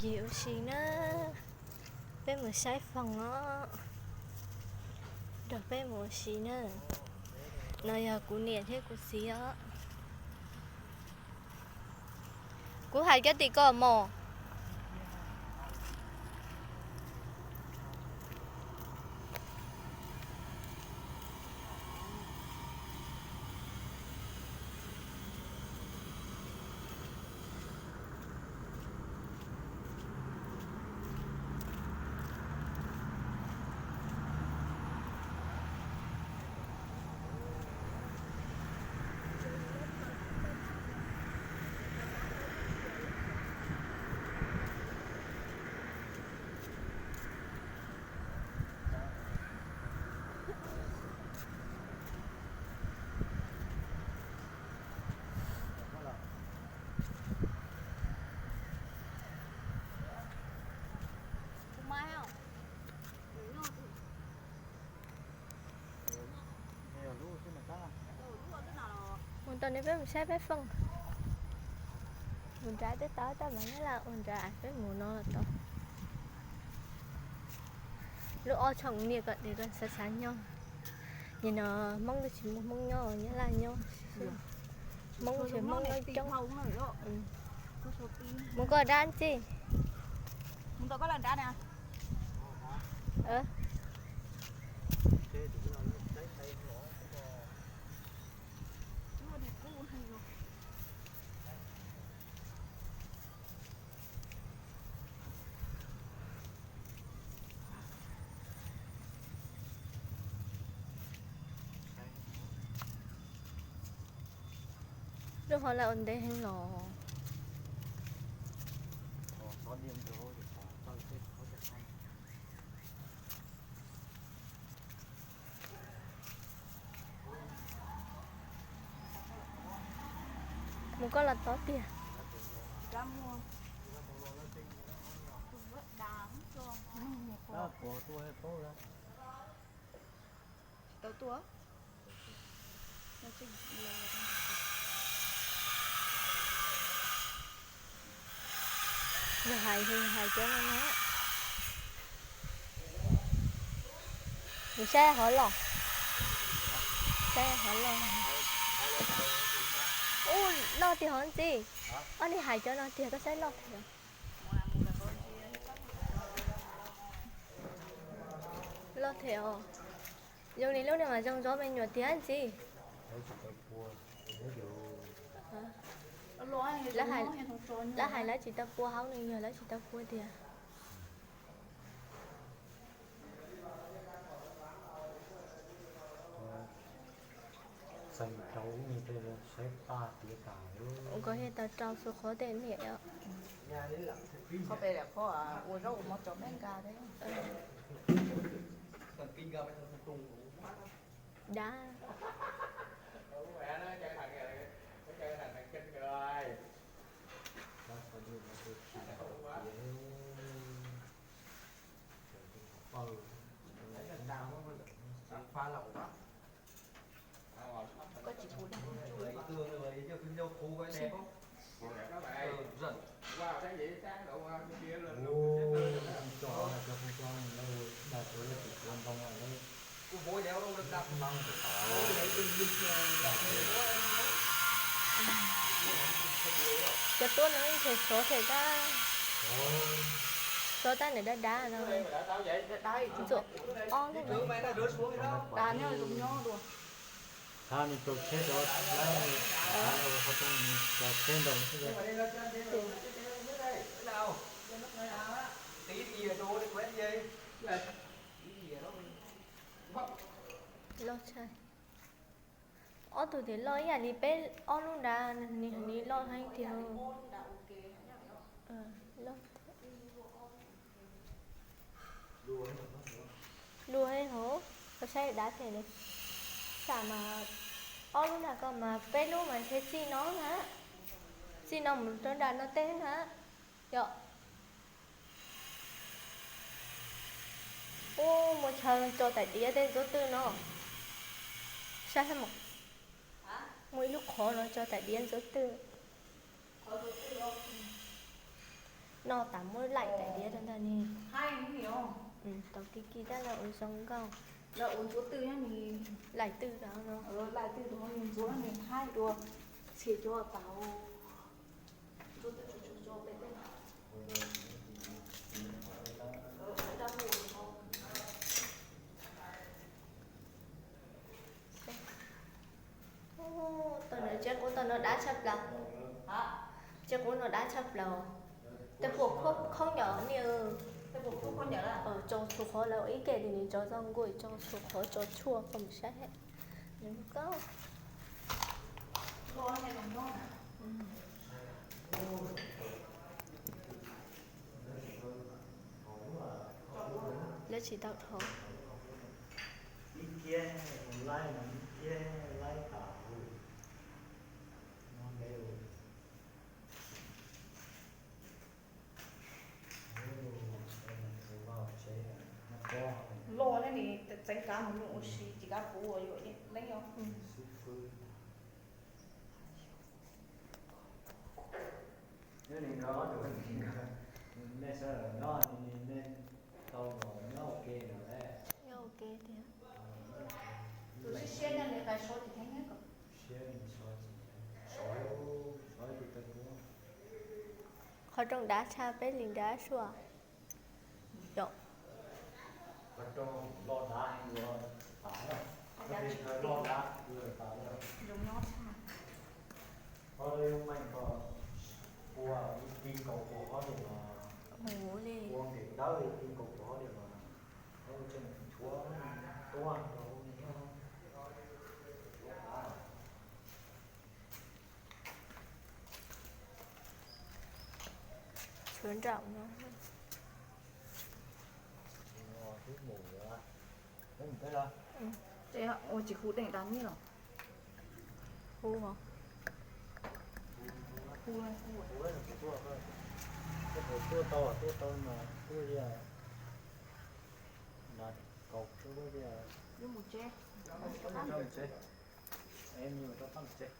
Yig ua si na, peb mus saib foom os. Nrog peb mus ua si na. No yog kuv niam thiab kuv txiv os. Kuv hais cov tim ko mos. Mus tau ne, peb mus saib peb foom. Mus nrad twb tau, tab mas nyob Laj ua nrad, peb mus no los tau. Lub ob tshooj niaj kom tias koj xav xav nyob. Nim no Hmoob twb tsis muaj Hmoob nyob, nyob Laj nyob. Hmoob ces Hmoob nyob coob. Mus koj dab ntxi. Lub hov lawv ua ntev heev los. Mus koj los tod tiag. Tsis tau tuaj. Yog hais, yog hais cov no na. Mus saib hov los. Saib hov los. Ub, loj tiag hov ntxi. Ob niag hais cov no tiag, koj saib loj tiag. Loj thiab os. Zoo li lub niag mas zoo zov me nyuam tiag ntxi. Lawv hais lawv tsis tau pua hauv no, yog lawv tsis tau pua tiag. Koj thiaj tau rau xu qhov tej niam. Qhov pem lam qhov ua zaub ua mov tso peb nkag thiab. Dab. Koj tsis pum dab. Cov tuab no ib txhia sov thiab dab. Sov tab nim dab dab no. Ntxuam ob lub. Thab nws rau tsheb rau, qhov rau nws rau tsheb nrau xwb. Loj tshaj. Ob tug tias loj ib yam li peb ob lub nrad, nws loj heev tiag. Luag heev hauv, koj saib dav tiag li. Xam mas ob lub nrad ko mas peb lub mas ntshe txij no na. Txij no mus rau nram no tej na. Yog. Ub, muaj chaw tso tais diav tej ntxuav twj no. Saib, muaj ib lub qhov no tso tais diav ntxuav twj. Noj tas muab laim daim diav rau ntag ni. Tau ki ki tab lawv ua zoo nkauj. Laim twg rau no. Tau no, tsev qub tau no dab tshaj plaws. Tsev qub no dab tshaj plaws. Tej puas khaub ncaws ni. Tso txhua qhov lawm ib ke li ni, tso txoj nkuaj, tso txhua qhov, tso tshuaj kom saib. Nws koj lawv tsis tau dhau. Loj ne, tseev kav mus ua si ces kav puv ua yuav leej os. Nej sawv daws nyob, nej tau los nyob ua ke no lawm. Nyob ua ke tiag. Tus siab siab nyob li qai sov tsis theej. Siab sov tsis theej, sov, sov tsis tau. Qhov rooj dav tshaj peb li nrab suaj. Yom. Qhov rooj loj dav heev, loj dav, loj dav. Qhov lawv yuav meem ko ua ib tib kaum pua hov li los, ua nqis dawb ib tib kaum pua hov li los, tseem tshuav tuaj rau hauv li thiab. Tshuav nraum no. Ua tsis hu deej dag nyiaj los? Hu, hu, hu. Tuaj tau, tuaj tau mas tuaj li, na, kaum tsuj li. Mus tsev, es me nyuam rov qab mus tsev.